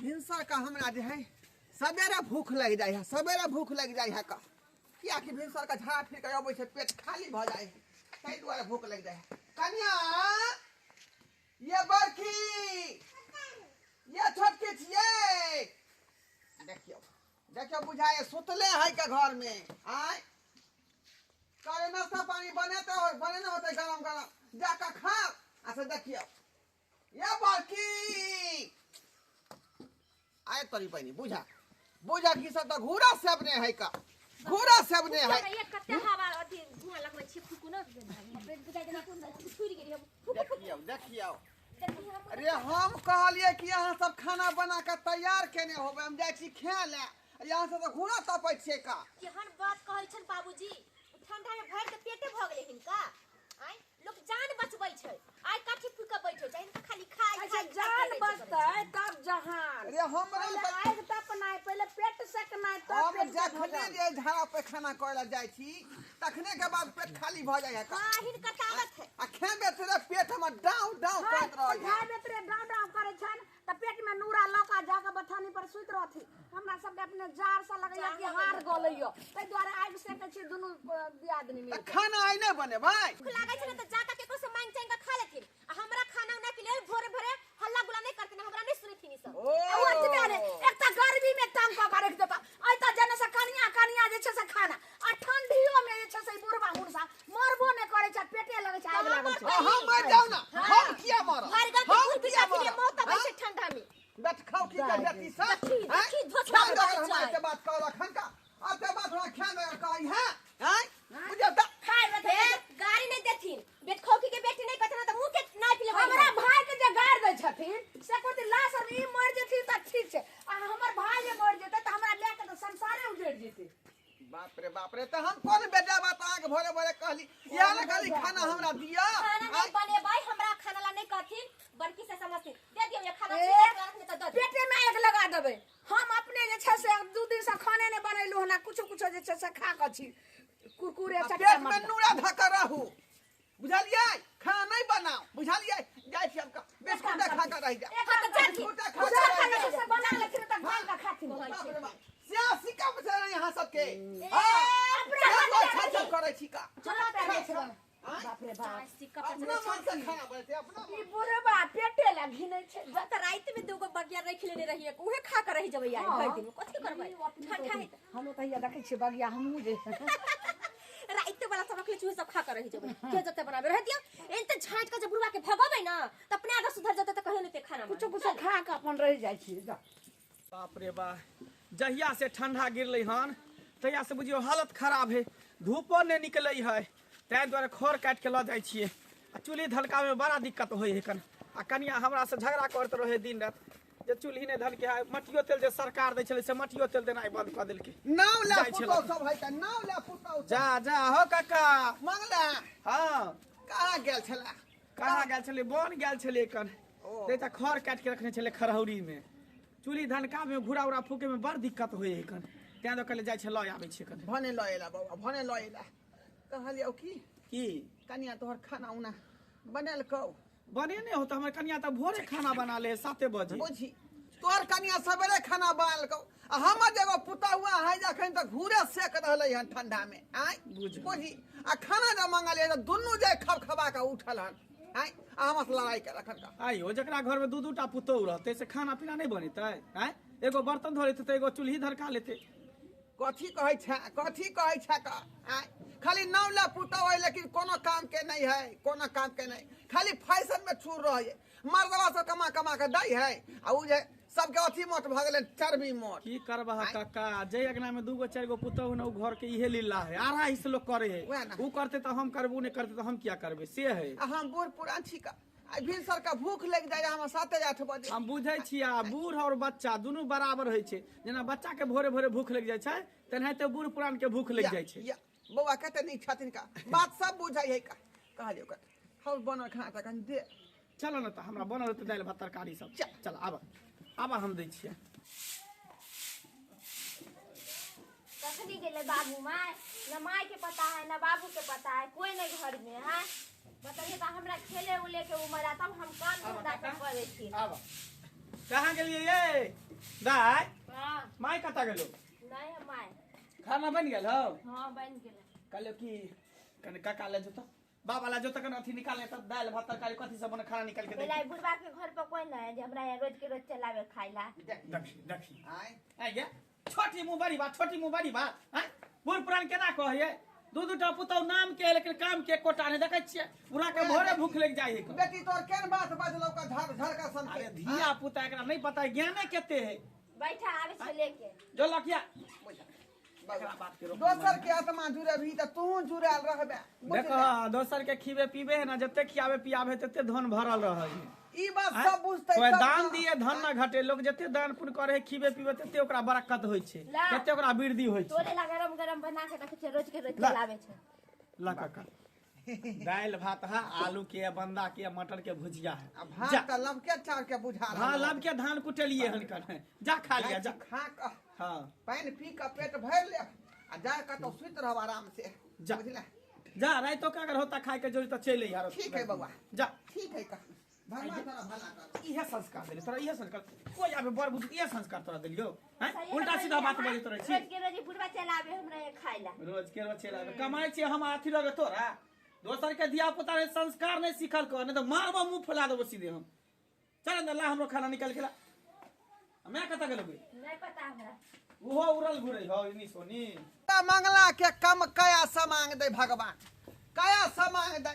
भिनसर का हमरा जे है सवेरे भूख लागि जाइ है, सवेरे भूख लागि जाइ है का, कियाकि भिनसर का झाड़ा फिर के अबै छै, पेट खाली भऽ जाइ है, ताहि दुआरे भूख लागि जाइ है। कनिया ये बड़की ये छोटकी छियै, देखियौ देखियौ बुझाए सुतले है के घर में। आय करे नाश्ता पानी बनेते हो, बनेने होते गरम गरम, जाके खाओ। अच्छा देखियौ ये बड़की आय तोरी बहिनी, बुझा बुझा की सब तऽ घूरा सेबने है का, घूरा सेबने है। ये कते हवा अथी धुआं लगबै छी, फुकू न बुझाइ जेना फुरि गेली हम। देखियौ देखियौ, अरे हम कहलियै कि अहाँ सब खाना बना के तैयार केने होबै, हम जाइ छी खाय लए, अहाँ सब तऽ घूरा तपै छियै का। केहन बात कहै छन बाबूजी, ठंडा में भरि के पेटे भऽ गेलै हिनका। आय लोक जान बचबै छै, आइ काठी फूक के बैठे छै, हिनका खाली खाय अच्छा खाय जान बचतै तब जहान। अरे हमरा पहिले तऽ आगि तपनाइ, पहिले पेट सेकनाइ, तब हम पेट के जखने भोजन। जे झाड़ा पैखाना करे लए जाइ छी तखने के बाद पेट खाली भऽ जाइ है का। हां हिनका ताकत है। आ खेबे तेरे पेट हमर डाउँ डाउँ हाँ, करैत रहै है। खाय बेतरे डाँव डाँव करै छनि तऽ पेट में नूरा लऽ कऽ जाकऽ बथानी पर सुति रहथि। हमरा सबके अपने जार सा लगैया कि हार गलैया, ताहि दुआरे आगि सेकै छी दुनू दियादनी मिल तऽ खाना आइ नहि बनेबै? भूख लागै छै ने तऽ जाकऽ केकरो से मांगि चांगि कऽ खा लेथिन, आ हमरा खाना उना के लेल भोरे भोरे हल्ला गुल्ला नहि करथिन, हमरा नहि सुनथिन ई सब। ओ ओतबे ने, एक तऽ गर्मी में तंग कऽ कऽ राखि देता, एहि तऽ जेना से कनिया कनिया जे छै से खाना, आ ठंडियो में जे छै से ई बुढ़बा हुनसा मरबो नहि करै छै, पेटे लगै छै आगि लागल छै। हम मरि जाउ ना, हम किया मरब? भरि गाँव के हम घूर किया पिटा मरब? मौत अबै छै ठंडा में। बैठ खाओ की कर बेटी सब? देखी, हैं? देखी, धोसला खेल बजाइ दगर हमरा छै। एते बात कहल अखन का? एते बात हमरा खेल दगर कहै हैं? हैं? बुझल तऽ? खाय में हे, गाड़ी नहि देथिन, बेटखौकी के बेटी नहि कहथिन तऽ मुँह के नापि लेबै। हमरा भाई के जे गाड़ दै छथिन से कहथिन लाश आर ई मरि जेथिन तऽ ठीक छै, आ हमर भाई जे मरि जेतै तऽ हमरा लए के तऽ संसारे उजड़ि जेतै। बाप रे बाप रे, तऽ हम कोन बेटा बात अहाँके भोरे भोरे कहली, इएह ने कहली खाना हमरा दिअ। खाना नहि बनेबै, हमरा खाना ला नहि कहथिन, बड़की से समझथिन। दे दियौ ये खाना, ए, छीन के तऽ दऽ दियौ। पेटे में आगि लगा देबै। हम अपने जे छै से 2 दिन से खाने नहि बनेलहुँ हन, कुछो कुछो जे छै से खा कऽ छी, कुरकुरे आ चटका पेट में मटका। नूरा धऽ कऽ रहू, बुझलियै? खाना नहि बनाउ, बुझलियै? जाइ छी हम बिस्कुटे खा कऽ रहि जाउ। एक हाथ जाथिन। बिस्कुटे खा कुछो कऽ रहि खाना जाउ। से बना लेथिन तऽ घाम कऽ खाथिन। बाप रे बाप, सियासी काम छै यहाँ सबके। अपने हाँ, हाथ छल छल करै छी का। चलो पैर छै। बाप रे बाप, सिक्का पर अपना मन से खाना बनेतै, अपना मन। ई बुढ़बा पेटे ला घिनै छै। हम तऽ राति में दूगो बगिया रखि लेने रहियै, उहे खा कऽ रहि जेबै आइ भरि दिन। कथी करबै? ठंडा है। हम तऽ हिया देखै छियै बगिया, हमहूँ जे राति वाला सब रखले छी, उहे सब खा कऽ रहि जेबै। के जते बनाबे रह दियौ, एन तऽ झाँटि कऽ जे बुढ़बा के भगबै ना तऽ अपने आदत सुधर जेतै, तऽ कहियो नहि ते खाना कुछो कुछो खा कऽ अपन रहि जाइ छियै। जा बाप रे बा, जहिया से ठंडा गिरलै हन तहिया से बुझियौ हालत खराब है, धूपो नहि निकलै है, ताहि दुआरे खर काटि के लऽ जाइ छियै, आ चूल्ही धलकाबैमे बड़ा दिक्कत होइ है कन। आ कनिया हमरा से झगड़ा करैत रहै दिन राति जे चूल्ही नहि धलके है, मटियो तेल जे सरकार दै छलै से मटियो तेल देनाइ बंद कऽ देलकै। नाव ले जाइ छलै। पुतौ सब है तऽ नाव ले पुतौ सब। जा जा हो काका। मंगला। हाँ। कहाँ गेल छला? कहाँ गेल छलै? बन गेल छलै कन। ओ। नहीं तऽ खर काटि के रखने छलै खरहौरी में, चूल्ही धनका में घुरा उरा फूके में बड़ दिक्कत होइ है कन, तें दऽ कहले जाइ छै लऽ आबै छियै कन। भने लऽ एला बौआ, भने लऽ एला। कहलियौ की? की? कनिया तोहर खाना उना बनेलकौ? बनेने हो तऽ हमर कनिया तऽ भोरे खाना बना ले 7 बजे। बुझी तोहर कनिया सवेरे खाना बनेलकौ, आ हमर जे एगो पुतहुआ है जे अखन तक घूरे सेक रहलै हन ठंडा में। आँय बुझ। बुझी, आ खाना जे मंगलियै तऽ दुनू जे खबखबा कऽ उठल हन। आँय, आ हमरा से लड़ाई के रखन का। आइयो जकरा घर में दू दू टा पुतोहु रहतै से खाना पीना नहि बनेतै? आँय, एगो बर्तन धो लेतै तऽ एगो चूल्ही धरका लेतै। कथी कहै छै, कथी कहै छै का? आँय, खाली नाम ला पुतोहु है लेकिन कोनो काम के नहीं है, कोनो काम के नहीं, खाली फैशन में चूर रहे है। मर्दवा सब कमा कमा के दै है, आ उ जे सबके अथी मोट भऽ गेलै, चर्बी मोट। की करबह काका, जे अंगना में 2 गो 4 गो पुतोहु ने उ घर के इहे लीला है, आधा हिस्सा लोग करे है। वएह ना। उ करते तऽ हम करबू, नहीं करते तऽ हम किया करबै, से है। आ हम बूढ़ पुरान छी का, आ भिनसर का भूख लागि जाइ हमरा 7-8 बजे। हम बुझै छी, आ बूढ़ और बच्चा दुनू बराबर होइ छै, जेना बच्चा के भोरे भोरे भूख लागि जाइ छै तेनाहिते बूढ़ पुरान के भूख लागि जाइ छै। या, बौआ कते नीक छथिन का, बात सब बुझै है का। कहलियौ कते हौ बनल खाना तऽ कनि दे। चलो ने तऽ हमरा बनल होतै दालि भात तरकारी सब। चल। चल आब आब हम दै छियै। कखनी गेलै बाबू my? न my के पता है न बाबू के पता है, कोई नहीं घर में है। बताइए तऽ हमरा खेले उले के उमर है तब हम काम धंधा सब करै छी। आब कहाँ गेलियै ये? दाय हां माय कतऽ गेलो नहीं है my. खाना बनि गेल हौ? हां बन गेलै। कहलियौ कि कने काका ले जो तऽ बाबा ला जो तऽ कने अथी निकालने तऽ दालि भात तरकारी कथी सब बने खाना निकाल के दे। पहले ई बुढ़वा के घर पर कोई नहीं है जे हमरा यहाँ रोज के रोज चलावे खाए ला। देखी देखी आय आइ गे छोटी मुँह बड़ी बात छोटी मुँह बड़ी बात आँय बूढ़ पुरान केना कहैये दू दू टा पुतहु नाम के लेकिन काम के एकोटा नहि देखै छियै बुढ़ा के भोरे भूख लागि जाइ है। बेटी तोर केन बात बजलौ का झर झर का सन अरे धिया पुता एकरा नहीं पता है ज्ञाने केते है। बैठा आवे से लेके जो लकिया एकरा बात के रोक। दोसर के आत्मा जुड़ेबही तऽ तू जुड़ल रहबे। देखो दोसर के खिबे पीबे है ना जते खियाबे पियाबे तते धन भरल रहे है। ई बात सब बुझतै कोई तब दान ना। दिए धन ना घटे लोग जते दान पुण्य करे है खिबे पीबे तते ओकरा बरकत होय छै ला। तते ओकरा वृद्धि होय छै। तोरे ला गरम गरम बना के रखे छे रोज के रोज ला। चलावे छे। ला काका दालि भात है आलू के बंदा के मटर के भुजिया है। आ भात जा। तऽ लबके चाउर के बुझा रहल हाँ है। लबके धान कुटलिए हन कने जा खा लिया जा। खा कऽ हाँ पानि पी कऽ पेट भरि ले आ जा कतौ सुति रहब आराम से। जा। बुझले? जा रातो के अगर होता खाए के जरूरी तो चलि अइहा। ठीक है बउआ। जा। ठीक है का भगवान तोरा भला कर। इहे संस्कार देलियो तोरा इहे संस्कार कोई आबे बड़ बुजुर्ग इहे संस्कार तोरा देलियो हैं सही उल्टा है, सीधा बात हाँ, बजैत रहै छी। रोज के रोज ई बुढ़वा चलावे हमरा यहाँ खाए ला। रोज के रोज चलावे कमाइ छियै हम अथी लगे तोरा दोसर के धिया पुता रे संस्कार नहीं सीखल कर नहीं तो मारबो मुंह फुला देबो सीधे हम। चल अंदर ला हमरो खाना निकाल के ला। मैं कतऽ गेलौ गे? नहीं पता हमरा। ओहो उड़ल घुरै हौ इनी सोनी। ता मंगला के कम कया समांग दे भगवान कया समांग दे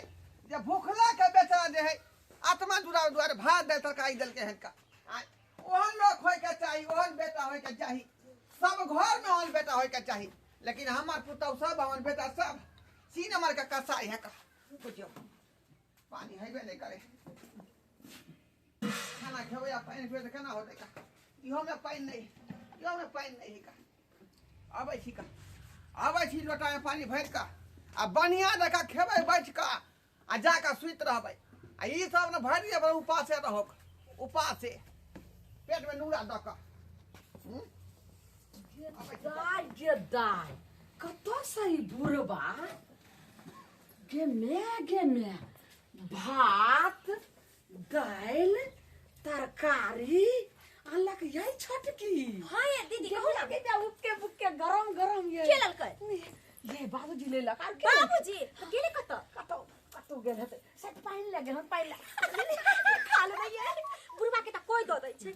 जे भूखला के बेचारा जे है आत्मा जुड़ाव दुआरे भात दे तरकारी देलकै हन का। आ ओहन लोक होय के चाही ओहन बेटा होय के चाही सब घर में ओहन बेटा होय के चाही लेकिन हमर पुतहु सब हमर बेटा सब चीन हमर के कसाई है का। बुझियौ पानी हेबे नहीं करे खाना खेबै आ पानि पीबै तऽ केना होतै का। इहो में पानि नहीं इहो में पानि नहीं है का। आबै छी का आबै छी लोटा में पानि भरि कऽ आ बढ़िआँ जकाँ खेबै बैठ कऽ आ जा कऽ सुति रहबै आ ई सब ने भरि जेबै उपासे रहौ उपासे पेट में नूरा दऽ कऽ। दाय गे दाय कतऽ से ई बुढ़बा गे मे भात दालि तरकारी अनलक यही छोटकी। हां ये दीदी कहू ना। गे गे उपके बुकके गरम गरम ये के ललकै? ये बाबूजी लेलक आर के? बाबूजी गेले कतऽ? कतौ कतौ गेल हेतै शायद पानि लए गेल हन पानि लए खा लेबै ये बुढ़वा के तऽ कोई दऽ दै छै।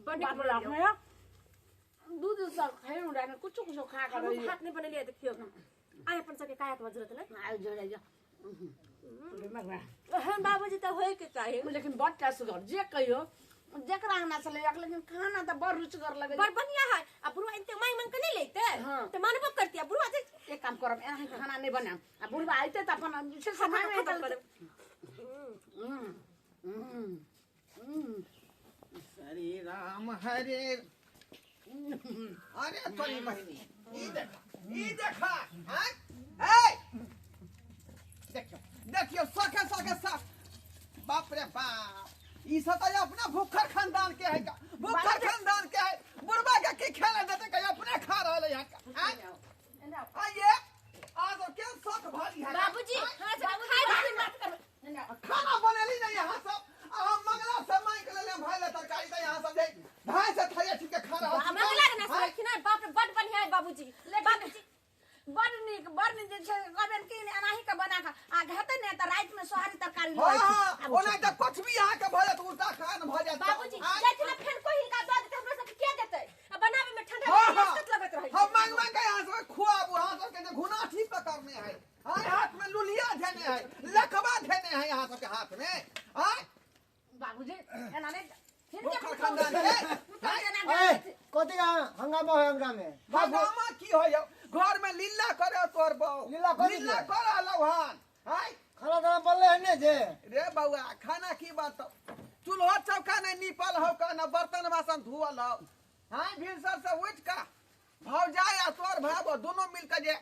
बड़ नीक बाप रे, बनल बाप रे। दूध सब खाइ उड़ा ने कुछो कुछो खा कर हमहूँ रहियै। भात नहि बनेलियै देखियौ आइ अपन सबके कायत में जरूरत नहि। आइ जो जो। हँ बाबूजी तऽ होय के चाही। लेकिन बड़ टेस्टगर जे कहियो जेकरा अंगना से लेलक लेकिन खाना तऽ बड़ रुचिगर लगै। बड़ बढ़िया है आ बुढ़वा एते मांगि मांगि के नहि लैते हाँ। तऽ मानबो करतियै। बुढ़वा जे एक काम करब एनाही खाना नहि बनायब आ बुढ़वा अयतै तऽ अपन जे छै से खाना मांगि खतम मांगि करब। हरे राम हरे। अरे तोरी बहिनी ई देखा ई देखा आँय ए देखियो देखियो सखे सखे सब बाप रे बाप ई सब तऽ अपना भूखर खानदान के है का भूखर खानदान के है बुढ़वा के की खेला देते का अपने खा रहल है का आँय आइए आज के शौक भरी है बाबूजी हमरा सब खाय के बात करबै। खाना बनेली नहीं यहाँ सब आ हम मंगला से मांगि के लेले भाई ले तरकारी तऽ यहाँ सब जे भाई से थैया ठीक के खा रहल छी। मंगला के ना सुनलखिन हँ, बाप रे बड़ बढ़िया है बाबूजी। बाबूजी बड़ नीक जे छै कहबनि कि एनाही के बना कऽ आ हेतै ने तऽ रातिमे सोहारी तरकारी हाँ, लऽ हाँ, ओना तऽ कुछ भी अहाँके भऽ जायत उल्टा खान भऽ जायत। बाबूजी आँय? जाइत ने फेर कोई हिनका दऽ देतै हमरा सबके के देतै आ बनाबे में ठंडा हाँ, में हाँ। आसकत लगैत रहै। हम मांग मांग के यहाँ सबके खुआबू अहाँ सबके जे घुनाठी पकड़ने है आँय हाथ में लुलिया धेने है लकवा धेने है यहाँ सबके हाथ में आँय बाबूजी एना नहि हिनके भूखल खानदान के पुतहु जेना ए, जाइत। कथी का हंगामा है अंगना में? हंगामा की होय घर में लीला करे तोर बहू लीला कथी लीला के? करे लौहान आँय खाना दाना बनले है ने जे? रे बउआ खाना की बात चूल्हा चौका नहीं नीपल हो का ना बर्तन बासन धोअल हो। हाँ भिनसर से उठ का भौजाई आ तोर भाव दोनों मिल के जे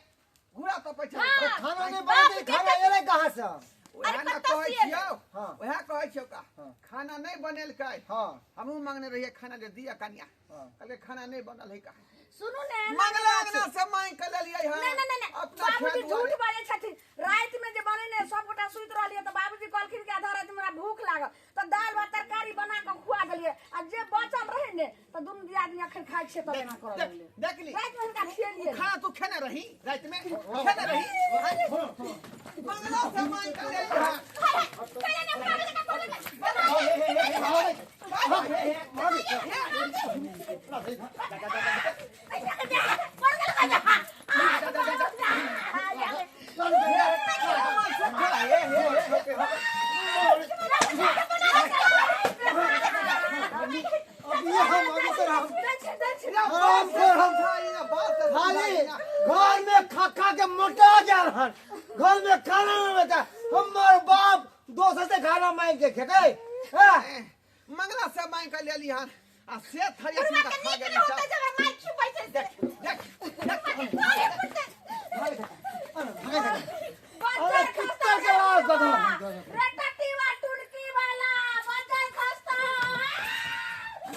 घुरा तो पैसा। हाँ। खाना नहीं बाप बनते के खाना एले कहाँ से? वएह अरे ने कतऽ कहै से एलै? छियौ हाँ। वएह कहै छियौ का हाँ। खाना नहीं बनेलकै। हाँ। हमहूँ मांगने रहियै खाना जे दिया कनिया हाँ। कहलकै खाना नहीं बनल है का। सुनू ने मंगला अंगना से मांगि के लेलियै हन। नहीं नहीं नहीं अपना बाबूजी खेत झूठ दुआरे। बाजै छथिन। रातिमे जे बनेने सब गोटा सुति रहलियै तऽ बाबूजी कहलखिन कि आधा रातिमे हमरा भूख लागल तऽ दालि तऽ दुनू दियादनी अखन खाइ छियै तब एना करऽ देख लगलै। देख ली। रातिमे हिनका खिएलियै। खाना तू खेने रही राति में? खेने रही? बंगला से मांग के ले हा। कैला ने पागल जकाँ करऽ लगलै। अभी हम अभी तो हम आराम से हम खाली घर में खा खा के मोटा गया हन। घर में खाना नहीं बचा। हमार बाप दोसर से खाना मांग के खेते हैं। मंगला से मांग के लेली हन आ से थरिया बुढ़वा से के खा नीक गेली रहतै सब। जे हमरा मारि खिबै छै से। देख देख देख। अरे कुत्ता के आवाज बता। रेटटीवा टुनकी वाला बजर खस्ता।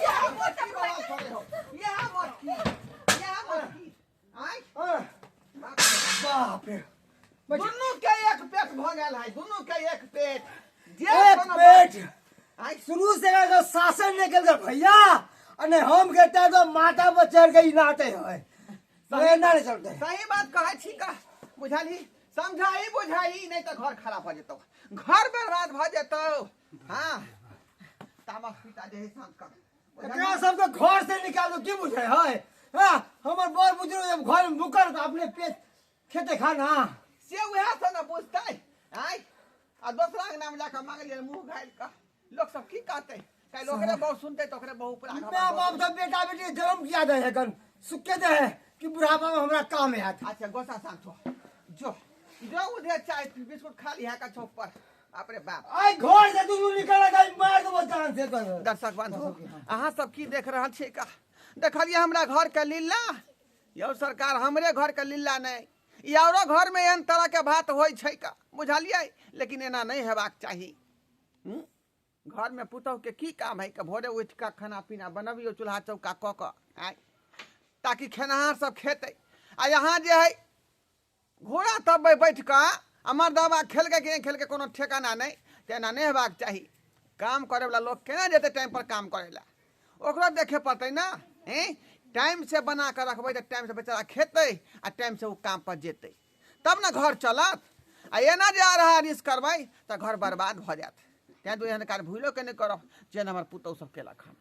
यह मोटकी वाला करे हो, यह मोटकी, यह मोटकी आय। बाप रे। दुनू के एक पेट भ गेल है, दुनू के एक पेट जे एक कोनो पेट। आय। शुरू से अगर शासन निकल गया भैया अने हम कहते हैं तो माथा पर चढ़ के नाते है, नहीं नहीं चलते। सही बात कहै छी का बुझलही? समझाई बुझाई नहीं तो घर खराब हो जेतौ, घर बर्बाद भ जेतौ। हाँ, तामस पिता जे है शांत कर। एकरा सबके घर से निकाल दो की बुझे है? हाँ, हमर बड़ बुजुर्ग जब घर में मुकर तो अपने पेट खेते खाना से उएह से ने बुझतै। आय, आ दोसरा के नाम जाके मांगलियै मुँह घायल कऽ लोक सब की कहतै? काल्हि ओकरे बहुत सुनतै तऽ ओकरे बहु पर आगाँ मैं बाप सब बेटा बेटी जन्म किया दे है कन सुखे दे है कि बुढ़ापा में हमरा काम आयत। अच्छा गोसा शांत हो, जो जो उधर चाय पी, बिस्कुट खा लिहा का चौक पर। बाप रे बाप। आई घर से दुनू निकल गई, मार दो जान से तो। दर्शक बंधु, अहाँ सब की देख रहल छियै का? देखलियै हमरा घर के लीला? यौ सरकार, हमरे घर के लीला नहि, ई औरो घर में एहन तरह के बात होइ छै का, बुझलियै? लेकिन एना नहि हेबाक चाही। हूँ? घर में पुतहु के की काम है के भोरे उठि कऽ खाना पीना बनबियौ, चूल्हा चौका कऽ कऽ आँय, ताकि खेनहार सब खेतै। आ यहाँ जे है घोड़ा तब बैठ कऽ आ मर्दाबा खेलकै कि नहि खेलकै कोनो ठेकाना नहि। तऽ एना नहि हेबाक चाही। काम करैवला लोक केना जेतै टाइम पर काम करै लए? ओकरो देखे पड़तै ने। हैं, टाइम से बना कऽ रखबै तऽ टाइम से बेचारा खेतै आ टाइम से ओ काम पर जेतै, तब ने घर चलत। आ एना जे आ रहा रिस्क करबै तऽ घर बर्बाद भऽ जायत। तैँ दुआरे एहन कार्य भूलो के नहि करब जेहन हमर पुतहु सब केलक हन।